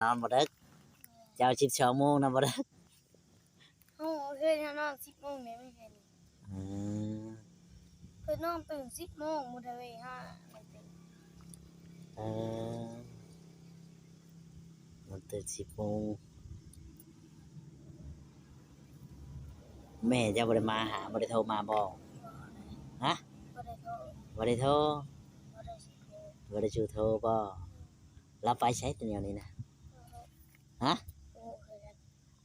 ນອນບໍ່ເດິກ? ເຈົ້າສິບສອງໂມງນອນບໍ່ເດິກ? ເຮົາເຄີຍນອນສິບໂມງເດ້ ມື້ຄືນນີ້. ອືມ ເພິ່ນນອນຕື່ນສິບໂມງ ມື້ທະເວ ເຮົາໄດ້ຕື່ນ. ເອີ ນອນຕື່ນສິບໂມງ. ແມ່ເຈົ້າບໍ່ໄດ້ມາຫາ ບໍ່ໄດ້ໂທມາບໍ່? ຮະ? ບໍ່ໄດ້ໂທ ບໍ່ໄດ້ໂທ ບໍ່ໄດ້ຊິໂທ ບໍ່ໄດ້ຊິໂທບໍ່? ລາວໄປໃສແຕ່ແນວນີ້ນະ? ຮະ? ບໍ່ຮູ້ຄືກັນ.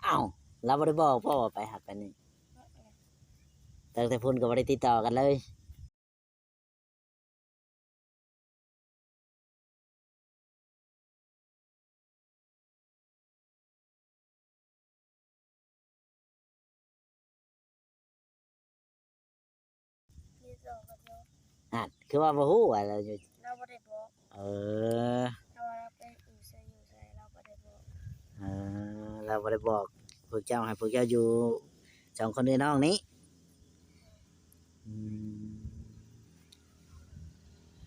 ອ້າວ ລາວບໍ່ໄດ້ບອກບໍ່ວ່າໄປຫັ້ນໄປນີ້? ຕັ້ງແຕ່ພຸ້ນກໍບໍ່ໄດ້ຕິດຕໍ່ກັນເລີຍ. ອັນ ຄືວ່າບໍ່ຮູ້ວ່າລາວຢູ່ ລາວບໍ່ໄດ້ບອກ. ເອີ ລາວວ່າລາວໄປຢູ່ໃສຢູ່ໃສ ລາວບໍ່ໄດ້ບອກ. ເອີ ລາວບໍ່ໄດ້ບອກພວກເຈົ້າ ໃຫ້ພວກເຈົ້າຢູ່ສອງຄົນເອື້ອຍນ້ອງນີ້. ອືມ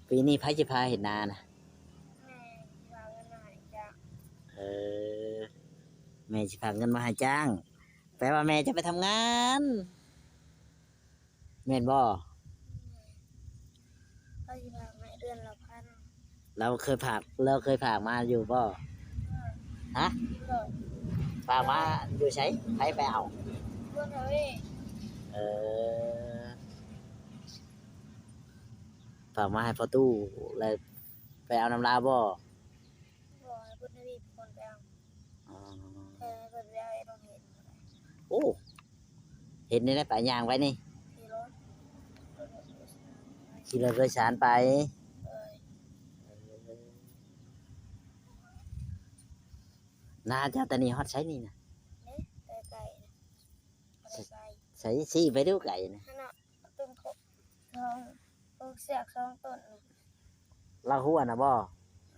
ປີນີ້ໃຜຊິພາເຮັດນານະ? ແມ່ຊິພາເງິນມາໃຫ້ຈ້າງ. ເອີ ແມ່ຊິພາເງິນມາໃຫ້ຈ້າງ ແປວ່າແມ່ຈະໄປທຳງານ ແມ່ນບໍ່? ແມ່ນ. ເຂົາຊິພາໃຫ້ເດືອນລະພັນ. ລາວເຄີຍພາກ ລາວເຄີຍພາກມາຢູ່ບໍ່? ຮະ? ໂດຍ. ພາກມາຢູ່ໃສ? ໃຜໄປເອົາ? ບຸນທະວີ. ເອີ ພາກມາໃຫ້ພໍ່ຕູ້ ແລ້ວໄປເອົານຳລາວບໍ່? ບໍ່ ໃຫ້ບຸນທະວີເປັນຄົນໄປເອົາ. ອໍ ເອີ ເພິ່ນໄປເອົາເອງ ໂອ ເຮັດແນວໃດໄປ? ຍ່າງໄປນີ້? ຂີ່ລົດ ຂີ່ລົດໂດຍສານໄປ. ເອີ ນາເຈົ້າແຕ່ນີ້ຮອດໃສນີ້ນະ? ນີ້ ໃກ້ໆ ໃສ? ຊີ້ໄປດູ ໄກນະ. ຫັ້ນນະ ຕົ້ນໂຄ ສອງ ຕົ້ນເຊືອກສອງຕົ້ນ. ລາວຮົ້ວນະບໍ່?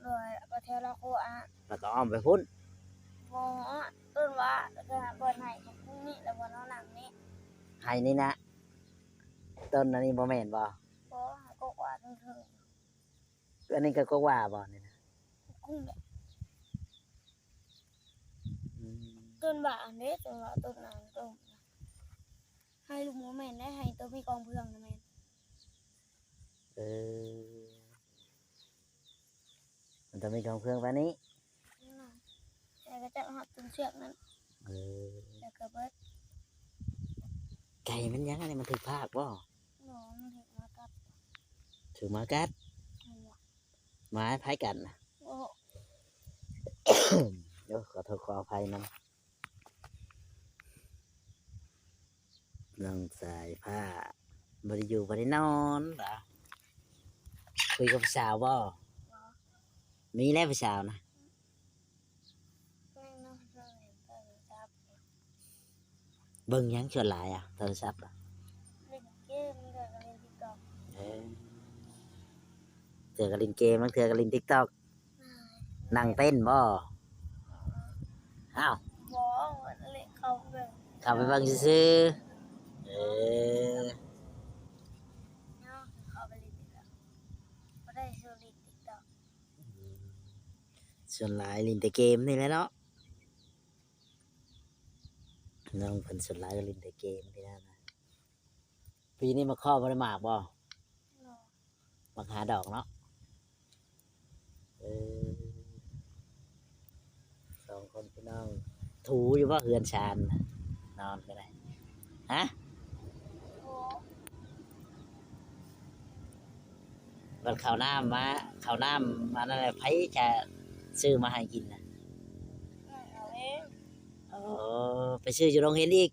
ໂດຍ ກໍແຖວລາວຮົ້ວ. ແລ້ວກໍອ້ອມໄປພຸ້ນ? ບໍ່ ຕົ້ນວ່າ ແລ້ວກໍບ່ອນໄຮ່ຂອງພວກນີ້ ແລ້ວບ່ອນເຮົານັ່ງນີ້. ໄຮ່ນີ້ນະ? ຕົ້ນອັນນີ້ບໍ່ແມ່ນບໍ່? ບໍ່ ກໍກວ່າເທິງໆ. ອັນນີ້ກໍ ກໍວ່າບໍ່ນີ້ນະ? ກຸ້ງແຫຼະ. ອືມ ຕົ້ນວ່າອັນເດ້ ຕົ້ນວ່າ ຕົ້ນນັ້ນ ຕົ້ນ ໄຮ່ລູກໝູແມ່ນໄດ໋ ໄຮ່ໂຕມີກອງເພື່ອງນະແມ່ນ. ເອີ ມັນຕ້ອງມີກອງເພື່ອງປານນີ້. ແຕ່ກໍຈະຮອດຕົ້ນເຊືອກນັ້ນ. ເອີ ແລ້ວກໍເບິດ. ໄກ່ມັນຫຍັງອັນນີ້ ມັນຖືກພາກບໍ່? ບໍ່ ມັນຖືກໝາກັດ. ຖືກໝາກັດ? ແມ່ນ. ໝາໃຜກັດນະ? ໂອ້ ໂອ້ ຂໍໂທດຂໍອະໄພນຳ. ນ້ອງສາຍຟ້າບໍ່ໄດ້ຢູ່ບໍ່ໄດ້ນອນຫວາ? ຄຸຍກັບຜູ້ສາວບໍ່? ບໍ່. ມີແລ້ວຜູ້ສາວນະ? ເບິ່ງນຳ ເບິ່ງໂທລະສັບ. ເບິ່ງຫຍັງສ່ວນຫຼາຍອະ ໂທລະສັບອະ? ຫຼິ້ນເກມ ບາງເທື່ອກໍຫຼິ້ນຕິກຕັອກ. ເອີ ບາງເທື່ອກໍຫຼິ້ນເກມ ບາງເທື່ອກໍຫຼິ້ນຕິກຕັອກ. ແມ່ນ. ນັ່ງເຕັ້ນບໍ່? ອ້າວ ບໍ່ ເຂົ້າໄປເບິ່ງ ເຂົ້າໄປເບິ່ງຊື່ໆ. ເອີ ເນາະ ເຂົ້າໄປຫຼິ້ນຕິກຕັອກ ບໍ່ໄດ້ຊົວຫຼິ້ນຕິກຕັອກ. ອືມ ສ່ວນຫຼາຍຫຼິ້ນແຕ່ເກມນີ້ແຫຼະເນາະ. ນ້ອງເພິ່ນສ່ວນຫຼາຍກໍຫຼິ້ນແຕ່ເກມນີ້ນະ. ປີນີ້ໝາກຄໍ່ບໍ່ໄດ້ໝາກບໍ່? ບໍ່. ໝາກຫາດອກເນາະ. ເອີ ສອງຄົນພີ່ນ້ອງ ຖູຢູ່ບໍ່ເຮືອນຊານ ນອນກໍໄດ້? ຮະ? ບໍ່. ບັດເຂົ້ານ້ຳມາ ເຂົ້ານ້ຳອັນນັ້ນແຫຼະ ໃຜຈະຊື້ມາໃຫ້ກິນນະ? ເອົາເອງ. ອໍ ໄປຊື້ຢູ່ໂຮງຮຽນອີກ?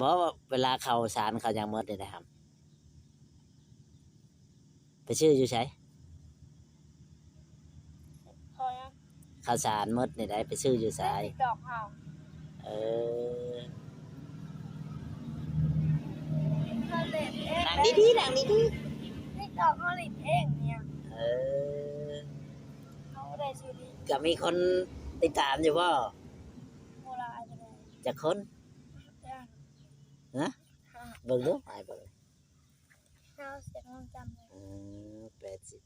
ບໍ່ ເວລາເຂົ້າສານເຂົ້າຫຍັງໝົດນີ້ໄດ໋ຫຳ ໄປຊື້ຢູ່ໃສ? ເຂົ້າຫຍັງ? ເຂົ້າສານໝົດນີ້ໄດ໋ ໄປຊື້ຢູ່ໃສ? ໃນຕິກຕັອກເຮົາ. ເອີ ເຮົາຫຼິ້ນເອງ. ນັ່ງດີໆ ນັ່ງດີໆ. ຕິກຕັອກເຮົາຫຼິ້ນເອງນີ້. ເອີ ເຮົາບໍ່ໄດ້ຊື້ດິ. ກໍມີຄົນຕິດຕາມຢູ່ບໍ່? ບໍ່ຫຼາຍປານໃດ. ຈັກຄົນ? ຮະ? ເບິ່ງດູ ອ້າຍເບິ່ງ. ເຮົາເສຍງມັນຈຳເລີຍ. ເອີ ແປດສິບ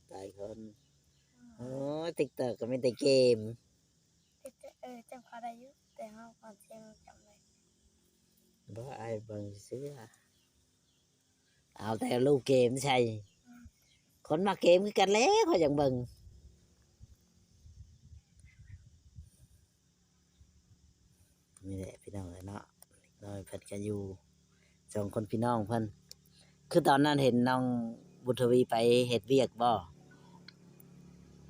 ປາຍຄົນ. ໂອ້ຍ TikTok ກໍມີແຕ່ເກມ. ເອີ ຈຳເຂົາໄດ້ຢູ່ ແຕ່ເຮົາກ່ອນເຊງຈຳໄດ້ບໍ່? ອ້າຍເບິ່ງຊື່ໆ ເອົາແຕ່ຮູບເກມໃສ່. ອືມ ຄົນມັກເກມຄືກັນແຫຼະ ຂ້ອຍຢາກເບິ່ງ. ນີ້ແຫຼະພີ່ນ້ອງເອີຍເນາະ ເດັກນ້ອຍເພິ່ນກໍຢູ່ສອງຄົນພີ່ນ້ອງເພິ່ນ. ຄືຕອນນັ້ນເຫັນນ້ອງບຸນທະວີໄປເຮັດວຽກບໍ່?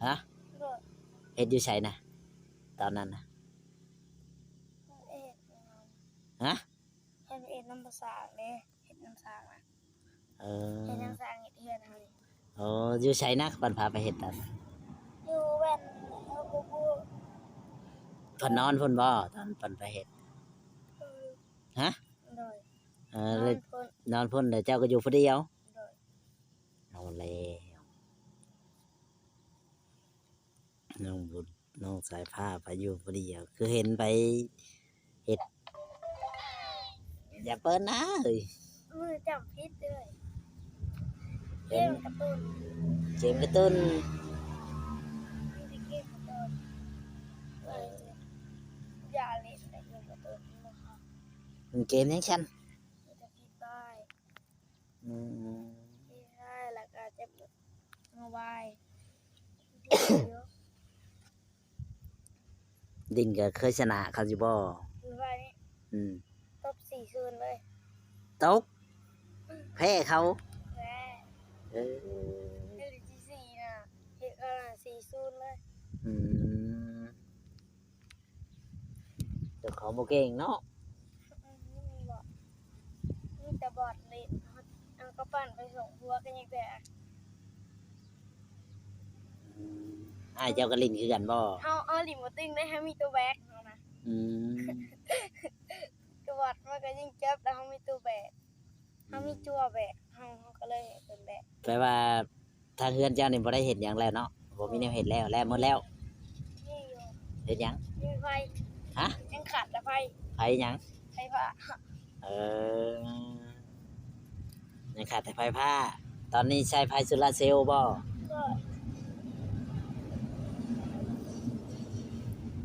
ຮະ? ໂດຍ. ເຮັດຢູ່ໃສນະ ຕອນນັ້ນນະ? ເຮັດ ຮະ? ເຮັດ ເຮັດນຳພາສາເດ້ ເຮັດນຳສາງນະ. ເອີ ເຮັດທາງສ້າງເຮັດເຮືອນເຮົານີ້. ໂອ້ ຢູ່ໃສນະ ເພິ່ນພາໄປເຮັດຕອນ? ຢູ່ແວ່ນ ເອີ ບໍ່ຮູ້. ເພິ່ນນອນພຸ້ນບໍ່ ຕອນເພິ່ນໄປເຮັດ? ອືມ ຮະ? ໂດຍ. ເອີ ນອນພຸ້ນ ນອນພຸ້ນ ແລ້ວເຈົ້າກໍຢູ່ຜູ້ດຽວ? ໂດຍ. ເອົາແລ້ວ ນ້ອງບຸນ ນ້ອງສາຍຟ້າໄປຢູ່ຜູ້ດຽວ ຄືເຫັນໄປເຮັດ ຢ່າເປີດນະເອີຍ ມືຈຳຜິດເອີຍ. ເກມກາຕູນ ເກມກາຕູນ ມີແຕ່ເກມກາຕູນ. ເອີ ຢ່າເຫຼັ້ນແຕ່ເກມກາຕູນ ມັນເກມຫຍັງຊັ້ນ? ມີແຕ່ Free Fire. ອືມ Free Fire ແລ້ວກໍຈະ Mobile ຫຼິ້ນກໍເຄີຍຊະນະເຂົາຢູ່ບໍ່? ມື້ວານນີ້ ອືມ ຕົບສີ່ສູນເລີຍ. ຕົກ ແພ້ເຂົາ? ແພ້. ເອີ ເຮັດທີສີ່ນະ ເຮັດ ເອີ ສີ່ສູນເລີຍ. ອືມ ເຈົ້າຂອງບໍ່ເກັ່ງເນາະ. ອືມ ມີແຕ່ບອດເຫຼັ້ນ ເອົາກໍປັ່ນໄປສອງຫົວກໍຍັງແຕກ. ອືມ ອ້າຍເຈົ້າກໍຫຼິ້ນຄືກັນບໍ່? ເຮົາ ເຮົາຫຼິ້ນບໍ່ຕຶງເດ້ ເຮົາມີຕົວແບກເຮົານະ. ອືມ ຕົວບອດມັນກໍຍິງຈັບ ແລ້ວເຮົາມີຕົວແບກ ເຮົາມີຈັ່ວແບກ ເຮົາ ເຮົາກໍເລີຍເປັນແບກ. ແປວ່າ ທາງເຮືອນເຈົ້ານີ້ບໍ່ໄດ້ເຮັດຫຍັງແລ້ວເນາະ ບໍ່ມີແນວເຮັດແລ້ວ ແລ້ວໝົດແລ້ວ. ມີຢູ່ ເຮັດຫຍັງ? ມີໄຟ. ຮະ? ຍັງຂາດແຕ່ໄຟ. ໄຟຫຍັງ? ໄຟຟ້າ. ເອີ ຍັງຂາດແຕ່ໄຟຟ້າ. ຕອນນີ້ໃຊ້ໄຟໂຊລາເຊວບໍ່? ໂດຍ.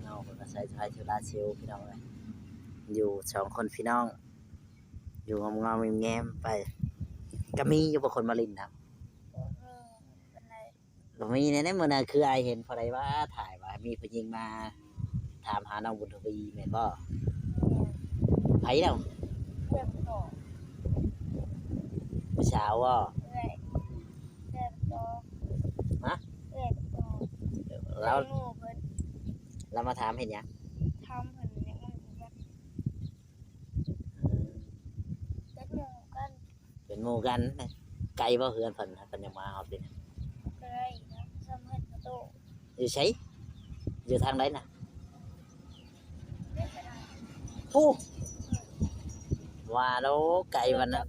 ເນາະ ເພິ່ນກໍໃຊ້ໄຟໂຊລາເຊວ ພີ່ນ້ອງເອີຍ ຢູ່ສອງຄົນພີ່ນ້ອງ ຢູ່ງອມໆແງມໆໄປ. ກໍມີຢູ່ບໍ່ຄົນມາຫຼິ້ນນຳ? ບໍ່ມີປານໃດ. ບໍ່ມີແນວໃດ. ມື້ນັ້ນຄືອ້າຍເຫັນຜູ້ໃດວ່າຖ່າຍວ່າມີຜູ້ຍິງມາຖາມຫານ້ອງບຸນທະວີແມ່ນບໍ່? ແມ່ນ. ໃຜລາວ? ເອື້ອຍຜູ້ໂຕ. ຜູ້ສາວບໍ່? ເອື້ອຍ. ເອື້ອຍຜູ້ໂຕ. ຮະ? ເອື້ອຍຜູ້ໂຕ. ລາວ ເປັນໝູ່ເພິ່ນ. ລາວມາຖາມເຮັດຫຍັງ? ຖາມເພິ່ນຢາກມາຢູ່ກັນ. ເປັນໝູ່ກັນ. ເປັນໝູ່ກັນ. ໄກບໍ່ເຮືອນເພິ່ນ ເພິ່ນຍັງມາຮອດນີ້? ບໍ່ໄກນະ ສ່ຳເຮືອນປະຕູ. ຢູ່ໃສ? ຢູ່ທາງໃດນະ? ພຸ້ນ ວ່າໂລ ໄກປານນັ້ນ.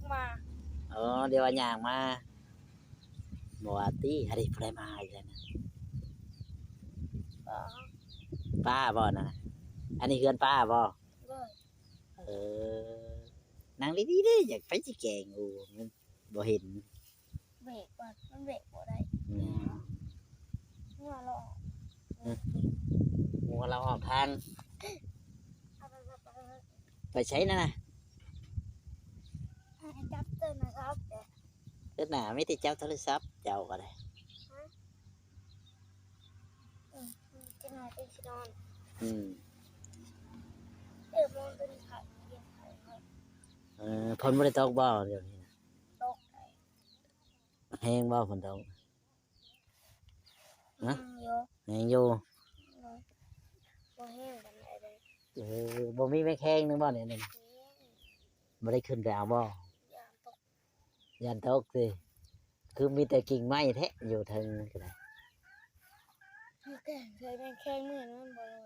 ເອີ ດຽວວ່າຍ່າງມາ. ບໍ່ວ່າຕິ ອັນນີ້ຜູ້ໃດມາອີກແລ້ວນະ? ປ້າ. ປ້າບໍ່ນະ? ອັນນີ້ເຮືອນປ້າບໍ່? ໂດຍ. ເອີ ນັ່ງດີໆເດ້ ຢາກໄປຊິແກງ. ໂອ້ ມັນບໍ່ເຫັນ. ເບຣກກ່ອນ ມັນເບຣກບໍ່ໄດ້. ອືມ ງົວລາວອອກ ອືມ ງົວລາວອອກທາງ. ໄປໃສນັ້ນນະ? ຈັບໂທລະສັບເດ້. ເອີ ໜ້າມີແຕ່ຈັບໂທລະສັບເຈົ້າກໍໄດ້. ຮະ? ອືມ ຈັກໜ້ອຍຈັ່ງຊິນອນ. ອືມ ເອີ ມອງຕົວນີ້ຂາດ ເອີ ຝົນບໍ່ໄດ້ຕົກບໍ່ດຽວນີ້ນະ? ຕົກ. ແຮງບໍ່ຝົນຕົກ? ຮະ? ແຮງຢູ່. ແຮງຢູ່. ໂດຍ. ບໍ່ແຮງປານໃດເດ້. ເອີ ບໍ່ມີໄມ້ແຂ້ງໜຶ່ງບໍ່ນີ້? ບໍ່ໄດ້ຂຶ້ນໄປເອົາບໍ່? ຢ້ານຕົກ. ຢ້ານຕົກຕິ. ຄືມີແຕ່ກິ່ງໄມ້ແທ້ ຢູ່ເທິງນີ້ກໍໄດ້. ເອົາແກ້ງໃສ່ແມ່ນແຂ້ງມື້ນັ້ນມັນບໍ່ໂດ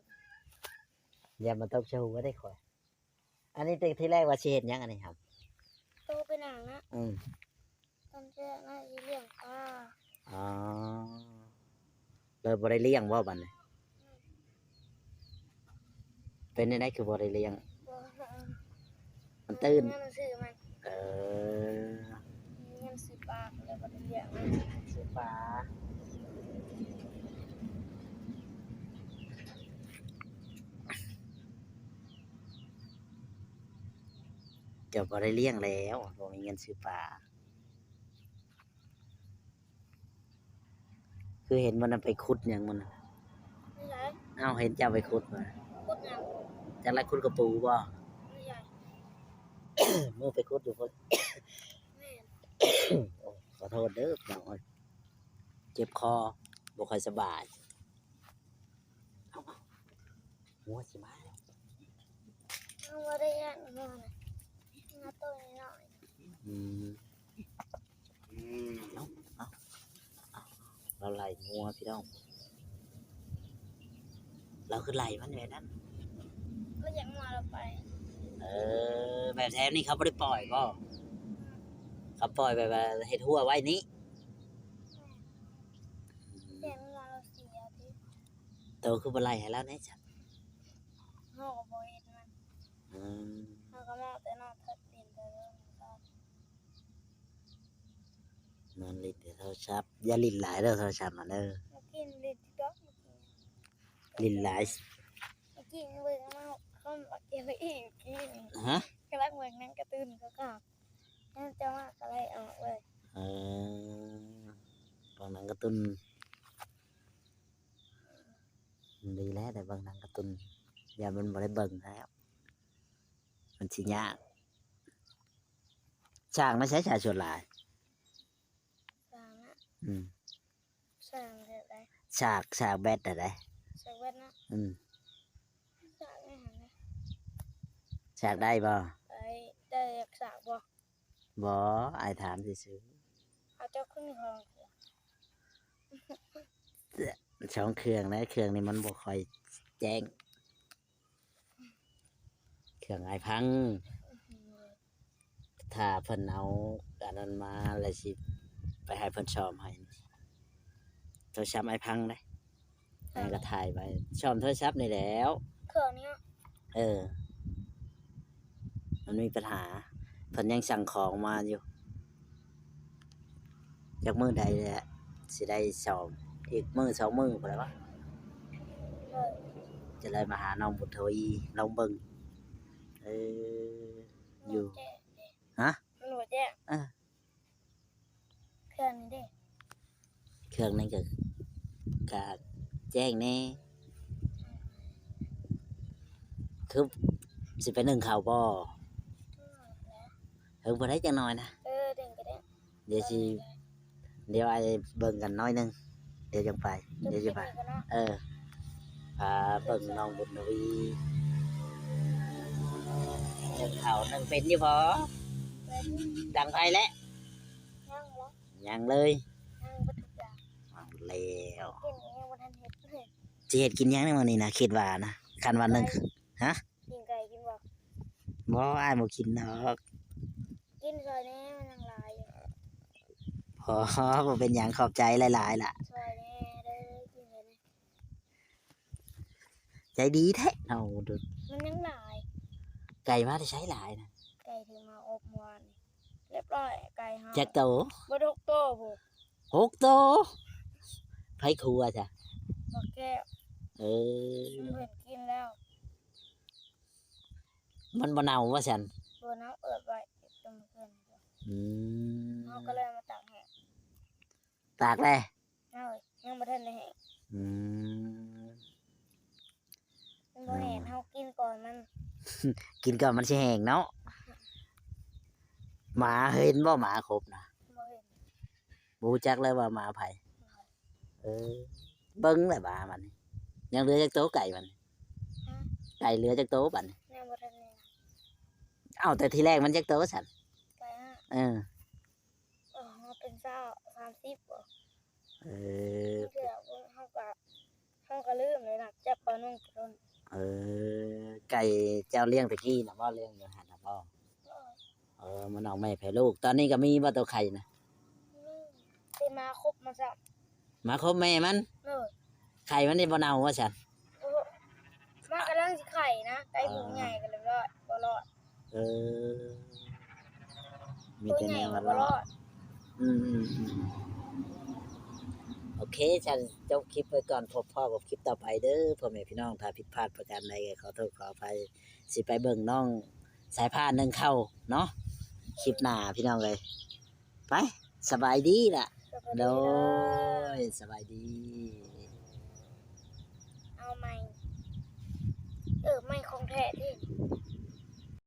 ນ. ຢ້ານມັນຕົກໃສ່ຫົວໄດ້ຂ້ອຍ. ອັນນີ້ແຕ່ທີແລກວ່າຊິເຮັດຫຍັງອັນນີ້ຫຳ? ໂຕໄປນານະ. ອືມ. ຕອນແລກນະຊິລ້ຽງປາ. ອໍ ແລ້ວບໍ່ໄດ້ລ້ຽງບໍ່ບັດນີ້? ອືມ. ເປັນແນວໃດຄືບໍ່ໄດ້ລ້ຽງ? ບໍ່ ມັນຕື່ນ. ເງິນຊື້ມັນ. ເອີ ມີເງິນຊື້ປາ ແລ້ວບໍ່ໄດ້ລ້ຽງ. ຊື້ປາ. ຈະບໍ່ໄດ້ລ້ຽງແລ້ວ ບໍ່ມີເງິນຊື້ປາ. ຄືເຫັນມື້ນັ້ນໄປຂຸດຫຍັງມື້ນັ້ນ? ໃສ? ເອົ້າ ເຫັນເຈົ້າໄປຂຸດມາ. ຂຸດຫຍັງ? ຈັກລະຂຸດກະປູບໍ່? ບໍ່ໃຊ່. ມື້ໄປຂຸດຢູ່ພຸ້ນ. ແມ່ນ. ໂອ້ ຂໍໂທດເດີພີ່ນ້ອງເອີຍ ເຈັບຄໍ ບໍ່ຄ່ອຍສະບາຍ. ເອົາໆ ງົວຊິມາແລ້ວ. ເຮົາບໍ່ໄດ້ຢ້ານງົວນະ ງົວໂຕນ້ອຍ. ອືມ ອືມ ເອົາ ເອົາ ເອົາ ລາວໄລ່ງົວພີ່ນ້ອງ ລາວຄືໄລ່ມັນແບບນັ້ນ? ລາວຢາກງົວລາວໄປ. ເອີ ແບບແຖວນີ້ເຂົາບໍ່ໄດ້ປ່ອຍບໍ່? ເຂົາປ່ອຍແບບວ່າເຮັດຮົ້ວໄວ້ນີ້. ແມ່ນ. ອືມ ຢ້ານງົວລາວເສຍຕິ. ໂຕຄືບໍ່ໄລ່ໃຫ້ລາວແດ່ຊັ້ນ? ເຮົາກໍບໍ່ເຮັດມັນ. ອືມ ເຮົາກໍມາແຕ່ນອນເທິດຫຼິ້ນແຕ່ໂທລະສັບ. ນອນຫຼິ້ນແຕ່ໂທລະສັບ ຢ່າຫຼິ້ນຫຼາຍເດີໂທລະສັບນະເດີ. ເມື່ອກີ້ຫຼິ້ນຕິກຕອກ ເມື່ອກີ້ ຫຼິ້ນຫຼາຍ. ເມື່ອກີ້ເບິ່ງມາ ເຂົາເອົາເອລອີເມື່ອກີ້ນີ້. ຮະ? ກຳລັງເບິ່ງໜັງກາຕູນເຂົາກໍ ຍັງຈະມາກໍໄລ່ອອກເລີຍ. ເອີ ເບິ່ງໜັງກາຕູນ ດີແລ້ວ ໄດ້ເບິ່ງໜັງກາຕູນ ຢ້ານມັນບໍ່ໄດ້ເບິ່ງແລ້ວ ມັນຊິຍາກ. ສາກນະໃຊ້ສາກສ່ວນຫຼາຍ? ສາກນະ? ອືມ ສາກແບບໃດ? ສາກ ສາກແບັດຫັ້ນໃດ? ສາກແບັດນະ? ອືມ ສາກອີຫຍັງນະ? ສາກໄດ້ບໍ່? ໄດ້ ເຈົ້າຢາກສາກບໍ່? ບໍ່ ອ້າຍຖາມຊື່ໆ. ເອົາ ເຈົ້າຄືມີສອງເຄື່ອງ? ສອງເຄື່ອງນະ ເຄື່ອງນີ້ມັນບໍ່ຄ່ອຍແຈ້ງ. ເຄື່ອງອ້າຍພັງ ຖ້າເພິ່ນເອົາອັນນັ້ນມາແລ້ວຊິໄປໃຫ້ເພິ່ນສ້ອມໃຫ້. ໂທລະສັບອ້າຍພັງເດ້ ເອີ ອ້າຍກໍຖ່າຍໄວ້ ສ້ອມໂທລະສັບນີ້ແຫຼ້ວ ເຄື່ອງນີ້. ເອີ ມັນມີປັນຫາ ເພິ່ນຍັງສັ່ງຂອງມາຢູ່. ຈັກມື້ໃດແຫຼະຊິໄດ້ສ້ອມ ອີກມື້ສອງມື້ພຸ້ນແຫຼະວະ. ເອີ ຈະໄດ້ມາຫານ້ອງບຸນທະວີລອງເບິ່ງ. ເອີ ຢູ່ ມັນບໍ່ແຈ້ງເດ້. ຮະ? ມັນບໍ່ແຈ້ງ. ເອີ ເຄື່ອງນີ້ເດ້? ເຄື່ອງນີ້ກໍ ກະແຈ້ງແດ່. ຄືຊິໄປໜຶ້ງເຂົ້າບໍ່? ເອີ ເຖິງບໍ່ໄດ້ຈັກໜ້ອຍນະ. ເອີ ເຖິງກໍໄດ້. ດຽວຊິ ດຽວອ້າຍເບິ່ງກັນໜ້ອຍໜຶ່ງ ດຽວຈັ່ງໄປ ດຽວຊິໄປ. ເອີ ພາເບິ່ງນ້ອງບຸນທະວີ ໜຶ້ງເຂົ້າ ໜຶ້ງເປັນຢູ່ບໍ່? ເປັນ. ດັງໄຟແລ້ວ? ຍັງເລີຍ. ຍັງເລີຍ? ຍັງບໍ່ທຸກຢ່າງ. ເອົາແລ້ວ ກິນຍັງບໍ່ທັນເຮັດເລີຍ. ຊິເຮັດກິນຫຍັງໃນມື້ນີ້ນະ ຄິດວ່ານະ? ຄັນວ່າໜຶ້ງ ຮະ? ປີ້ງໄກ່ກິນບໍ່? ບໍ່ ອ້າຍບໍ່ກິນດອກ. ກິນຊ່ອຍແດ່ ມັນຍັງຫຼາຍຢູ່. ພໍ ບໍ່ເປັນຫຍັງ ຂອບໃຈຫຼາຍໆລະ. ຊ່ອຍແດ່ເດີ ກິນແດ່. ໃຈດີແທ້ເຮົາ. ມັນຍັງຫຼາຍ. ໄກ່ມາແຕ່ໃສຫຼາຍນະ? ໄກ່ທີ່ມາອົບເມື່ອວານນີ້ ຮຽບຮ້ອຍ ໄກ່ເຮົາ. ຈັກໂຕ? ເບິດຫົກໂຕພຸ້ນ. ຫົກໂຕ? ໃຜຄົວຊະ? ບໍ່ແກ້ວ. ເອີ ມັນເພິ່ນກິນແລ້ວ. ມັນບໍ່ເນົ່າວ່າຊັ້ນ? ບໍ່ເນົ່າ ເອີບໄວ້ແຕ່ມື້ຄືນ. ອືມ ເຮົາກໍເລີຍມາຕາກແຫ້ງ. ຕາກແລ້ວ? ເຮົາຍັງບໍ່ທັນໄດ້ແຫ້ງ. ອືມ ມັນບໍ່ແຫ້ງ. ເຮົາກິນກ່ອນມັນ ກິນກ່ອນມັນຊິແຫ້ງເນາະ. ໝາເຫັນບໍ່? ໝາຄົບນະ? ບໍ່ເຫັນ. ບໍ່ຮູ້ຈັກເລີຍວ່າໝາໃຜ? ບໍ່. ເອີ ເບິ່ງແຫຼະບາດນີ້. ຍັງເຫຼືອຈັກໂຕໄກ່ບາດນີ້? ຮະ? ໄກ່ເຫຼືອຈັກໂຕບາດນີ້? ຍັງບໍ່ທັນໄດ້ນັບ. ເອົ້າ ແຕ່ທີແລກມັນຈັກໂຕຊັ້ນ? ໄກ່ຫະ? ເອີ. ເອີ ເຮົາເປັນຊາວ ສາມສິບບໍ? ເອີ ເຮົາກະ ເຮົາກະລືມແລ້ວນະ ຈັບປາໜຶ່ງຕົ້ນ. ເອີ ໄກ່ເຈົ້າລ້ຽງແຕ່ກີ້ນະບໍ່? ລ້ຽງຢູ່ຫັ້ນນະບໍ່? ເອີ ເອີ ມັນອອກແມ່ແຜ່ລູກ. ຕອນນີ້ກະມີບໍ່ໂຕໄຂ່ນະ? ມີ ແຕ່ໝາຄົບມາຊ້ຳ. ໝາຄົບແມ່ມັນ? ໂດຍ. ໄຂ່ມັນນີ້ບໍ່ເນົ່າວ່າຊັ້ນ? ໂອ້ ມັນກຳລັງຊິໄຂ່ນະ ໄກ່ຜູ້ໃຫຍ່ກໍລຽບຮ້ອຍ ບໍ່ລອດ. ເອີ ມີແຕ່ແນວວ່າລອດ. ອືມ ອືມ ອືມ ໂອເຄ ຊັ້ນຈົບຄລິບໄວ້ກ່ອນ ພົບພໍ້ກັບຄລິບຕໍ່ໄປເດີພໍ່ແມ່ພີ່ນ້ອງ. ຖ້າຜິດພາດປະການໃດກໍຂໍໂທດຂໍອະໄພ. ຊິໄປເບິ່ງນ້ອງ ສາຍພານໜຶ້ງເຂົ້າເນາະ ຄລິບໜ້າພີ່ນ້ອງເອີຍ ໄປ ສະບາຍດີລະ ໂດຍ ສະບາຍດີ.